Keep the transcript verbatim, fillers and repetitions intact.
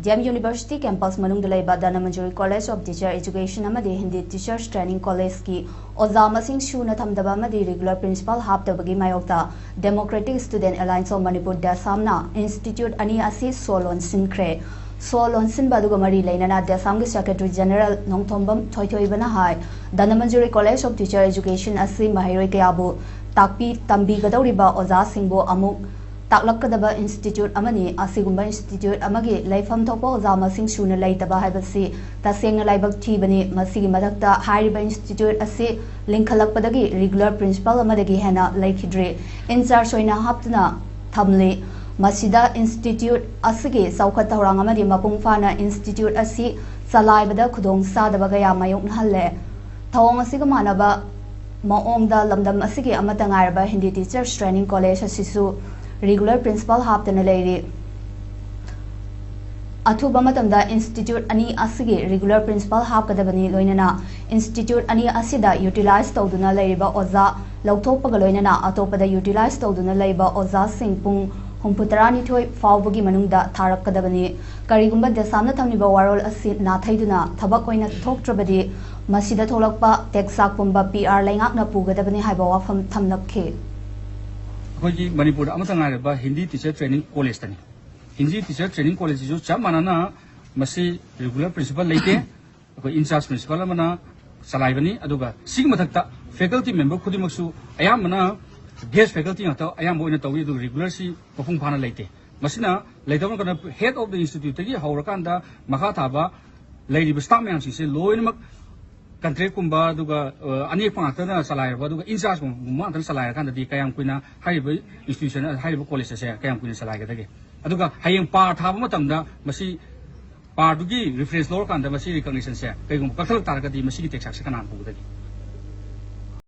D M university campus ꯃꯅꯨꯡꯗ ꯂꯩꯕ Dhanamanjuri college of teacher education ꯑꯃꯗꯤ ꯍꯤꯟꯗꯤ ꯇꯤꯆꯔꯁ ꯇ꯭ꯔꯦꯅꯤꯡ ꯀꯣꯂꯦꯖꯀꯤ ꯑꯣꯖꯥ ꯃꯁꯤꯡ ꯁꯨꯅ ꯊꯝꯗꯕ ꯑꯃꯗꯤ ꯔꯤꯒꯨꯂꯔ ꯄ꯭ꯔꯤꯟꯁꯤꯄꯥꯜ ꯍꯥꯞꯇꯕꯒꯤ ꯃꯥꯌꯣꯛꯇ democratic student alliance of Manipur, ꯗꯦꯁꯥꯝꯅ ꯏꯟꯁꯇꯤꯇ꯭ꯌꯨꯠ ꯑꯅꯤ ꯑꯁꯤ ꯁꯣ ꯂꯣꯟꯁꯤꯟꯈ꯭ꯔꯦ꯫ ꯁꯣ ꯂꯣꯟꯁꯤꯟꯕ ꯑꯗꯨꯒ ꯃꯔꯤ ꯂꯩꯅꯅ ꯗꯦꯁꯥꯝꯒꯤ ꯁꯦꯀ꯭ꯔꯦꯇꯔꯤ ꯖꯦꯅꯔꯦꯜ ꯅꯣꯡꯊꯣꯝꯕꯝ ꯊꯣꯏꯊꯣꯏꯕꯅ ꯍꯥꯏ, Dhanamanjuri college of teacher education ꯑꯁꯤ ꯃꯍꯩꯔꯣꯏ ꯀꯌꯥꯕꯨ ꯇꯥꯛꯄꯤ ꯇꯝꯕꯤꯒꯗꯧꯔꯤꯕ ꯑꯣꯖꯥꯁꯤꯡꯕꯨ ꯑꯃꯨꯛ ꯇꯥꯛꯂꯛꯀꯗꯕ ꯏꯟꯁꯇꯤꯇ꯭ꯌꯨꯠ ꯑꯃꯅꯤ꯫ ꯑꯁꯤꯒꯨꯝꯕ ꯏꯟꯁꯇꯤꯇ꯭ꯌꯨꯠ ꯑꯃꯒꯤ ꯂꯩꯐꯝ ꯊꯣꯛꯄ ꯑꯣꯖꯥ ꯃꯁꯤꯡ ꯁꯨꯅ ꯂꯩꯇꯕ ꯍꯥꯏꯕꯁꯤ ꯇꯁꯦꯡꯅ ꯂꯥꯏꯕꯛ ꯊꯤꯕꯅꯤ꯫ ꯃꯁꯤꯒꯤ ꯃꯊꯛꯇ ꯍꯥꯏꯔꯤꯕ ꯏꯟꯁꯇꯤꯇ꯭ꯌꯨꯠ ꯑꯁꯤ ꯂꯤꯡꯈꯠꯂꯛꯄꯗꯒꯤ ꯔꯤꯒꯨꯂꯔ ꯄ꯭ꯔꯤꯟꯁꯤꯄꯥꯜ ꯑꯃꯗꯒꯤ ꯍꯦꯟꯅ ꯂꯩꯈꯤꯗ꯭ꯔꯤ꯫ ꯏꯟꯆꯥꯔꯖ ꯑꯣꯏꯅ ꯍꯥꯞꯇꯨꯅ ꯊꯝꯂꯤ꯫ ꯃꯁꯤꯗ ꯏꯟꯁꯇꯤꯇ꯭ꯌꯨꯠ ꯑꯁꯤꯒꯤ ꯆꯥꯎꯈꯠ ꯊꯧꯔꯥꯡ ꯑꯃꯗꯤ ꯃꯄꯨꯡ ꯐꯥꯅ ꯏꯟꯁꯇꯤꯇ꯭ꯌꯨꯠ ꯑꯁꯤ ꯆꯂꯥꯏꯕꯗ ꯈꯨꯗꯣꯡꯆꯥꯗꯕ ꯀꯌꯥ ꯃꯥꯌꯣꯛꯅꯍꯜꯂꯦ꯫ ꯊꯧꯑꯣꯡ ꯑꯁꯤꯒ ꯃꯥꯟꯅꯕ ꯃꯑꯣꯡꯗ ꯂꯝꯗꯝ ꯑꯁꯤꯒꯤ ꯑꯃꯠꯇ ꯉꯥꯏꯔꯕ ꯍꯤꯟꯗꯤ ꯇꯤꯆꯔꯁ ꯇ꯭ꯔꯦꯅꯤꯡ ꯀꯣꯂꯦꯖ ꯑꯁꯤꯁꯨ ꯔꯤꯒꯨꯂꯔ ꯄ꯭ꯔꯤꯟꯁꯤꯄꯥꯜ ꯍꯥꯞꯇꯅ ꯂꯩꯔꯤ꯫ ꯑꯊꯨꯕ ꯃꯇꯝꯗ ꯏꯟꯁꯇꯤꯇ꯭ꯌꯨꯠ ꯑꯅꯤ ꯑꯁꯤꯒꯤ ꯔꯤꯒꯨꯂꯔ ꯄ꯭ꯔꯤꯟꯁꯤꯄꯥꯜ ꯍꯥꯞꯀꯗꯕꯅꯤ꯫ ꯂꯣꯏꯅꯅ ꯏꯟꯁꯇꯤꯇ꯭ꯌꯨꯠ ꯑꯅꯤ ꯑꯁꯤꯗ ꯌꯨꯇꯤꯂꯥꯏꯖ ꯇꯧꯗꯨꯅ ꯂꯩꯔꯤꯕ ꯑꯣꯖꯥ ꯂꯧꯊꯣꯛꯄꯒ ꯂꯣꯏꯅꯅ ꯑꯇꯣꯞꯄꯗ ꯌꯨꯇꯤꯂꯥꯏꯖ ꯇꯧꯗꯨꯅ ꯂꯩꯕ ꯑꯣꯖꯥꯁꯤꯡ ꯄꯨꯡ ꯍꯨꯝꯐꯨ ꯇꯔꯥꯅꯤꯊꯣꯏ ꯐꯥꯎꯕꯒꯤ ꯃꯅꯨꯡꯗ ꯊꯥꯔꯛꯀꯗꯕꯅꯤ꯫ ꯀꯔꯤꯒꯨꯝꯕ ꯗꯦꯁꯥꯝꯅ ꯊꯝꯂꯤꯕ ꯋꯥꯔꯣꯜ ꯑꯁꯤ ꯅꯥꯊꯩꯗꯨꯅ ꯊꯕꯛ ꯑꯣꯏꯅ ꯊꯣꯛꯇ꯭ꯔꯕꯗꯤ ꯃꯁꯤꯗ ꯊꯣꯛꯂꯛꯄ ꯇꯦꯛꯆꯥꯛ ꯄꯨꯝꯕ ꯄꯤ ꯑꯥꯔ ꯂꯩꯉꯥꯛꯅ ꯄꯨꯒꯗꯕꯅꯤ ꯍꯥꯏꯕ ꯋꯥꯐꯝ ꯊꯝꯂꯛꯈꯤ꯫ ꯑꯩꯈꯣꯏꯒꯤ ꯃꯅꯤꯄꯨꯔꯗ ꯑꯃꯠꯇ ꯉꯥꯏꯔꯕ ꯍꯤꯟꯗꯤ ꯇꯤꯆꯔ ꯇ꯭ꯔꯦꯅꯤꯡ ꯀꯣꯂꯦꯖꯇꯅꯤ꯫ ꯍꯤꯟꯗꯤ ꯇꯤꯆꯔ ꯇ꯭ꯔꯦꯅꯤꯡ ꯀꯣꯂꯦꯖꯁꯤꯁꯨ ꯆꯞ ꯃꯥꯟꯅꯅ ꯃꯁꯤ ꯔꯤꯒꯨꯂꯔ ꯄ꯭ꯔꯤꯟꯁꯤꯄꯥꯜ ꯂꯩꯇꯦ꯫ ꯑꯩꯈꯣꯏ ꯏꯟꯆꯥꯔꯖ ꯄ꯭ꯔꯤꯟꯁꯤꯄꯥꯜ ꯑꯃꯅ ꯆꯂꯥꯏꯕꯅꯤ꯫ ꯑꯗꯨꯒ ꯁꯤꯒꯤ ꯃꯊꯛꯇ ꯐꯦꯀꯜꯇꯤ ꯃꯦꯝꯕꯔ ꯈꯨꯗꯤꯡꯃꯛꯁꯨ ꯑꯌꯥꯝꯕꯅ ꯒꯦꯁ ꯐꯦꯀꯜꯇꯤ ꯉꯥꯛꯇ ꯑꯌꯥꯝꯕ ꯑꯣꯏꯅ ꯇꯧꯏ꯫ ꯑꯗꯨꯒ ꯔꯤꯒꯨꯂꯔꯁꯤ ꯃꯄꯨꯡ ꯐꯥꯅ ꯂꯩꯇꯦ꯫ ꯃꯁꯤꯅ ꯂꯩꯇꯕ ꯀꯩꯅꯣ ꯍꯦꯗ ꯑꯣꯐ ꯗ ꯏꯟꯁꯇꯤꯇ꯭ꯌꯨꯠꯇꯒꯤ ꯍꯧꯔꯀꯥꯟꯗ ꯃꯈꯥ ꯊꯥꯕ ꯂꯩꯔꯤꯕ ꯁ꯭ꯇꯥꯐ ꯃꯌꯥꯝꯁꯤꯡꯁꯦ ꯂꯣꯏꯅꯃꯛ ꯀꯟꯇ꯭ꯔꯦꯛꯀꯨꯝꯕ ꯑꯗꯨꯒ ꯑ, ꯑꯅꯦꯛꯄ ꯉꯥꯛꯇꯅ ꯆꯂꯥꯏꯔꯕ ꯑꯗꯨꯒ ꯏꯟꯆꯥꯔꯖꯀꯨꯝꯕ ꯉꯥꯛꯇꯅ ꯆꯂꯥꯏꯔꯀꯥꯟꯗꯗꯤ ꯀꯌꯥꯝ ꯀꯨꯏꯅ ꯍꯥꯏꯔꯤꯕ ꯏꯟꯁꯇꯤꯇ꯭ꯌꯨꯁꯟ ꯍꯥꯏꯔꯤꯕ ꯀꯣꯂꯦꯖ ꯑꯁꯦ ꯀꯌꯥꯝ ꯀꯨꯏꯅ ꯆꯂꯥꯏꯒꯗꯒꯦ? ꯑꯗꯨꯒ ꯍꯌꯦꯡ ꯄꯥꯔ ꯊꯥꯕ ꯃꯇꯝꯗ ꯃꯁꯤ ꯄꯥꯔꯗꯨꯒꯤ ꯔꯤꯐꯔꯦꯟꯁ ꯂꯧꯔꯀꯥꯟꯗ ꯃꯁꯤ ꯔꯤꯀꯛꯅꯤꯁꯟꯁꯦ ꯀꯩꯒꯨꯝꯕ ꯀꯛꯊꯠꯂꯛ ꯇꯥꯔꯒꯗꯤ ꯃꯁꯤꯒꯤ ꯇꯦꯛꯁꯥꯛꯁꯦ ꯀꯅꯥꯅ ꯄꯨꯒꯗꯒꯦ?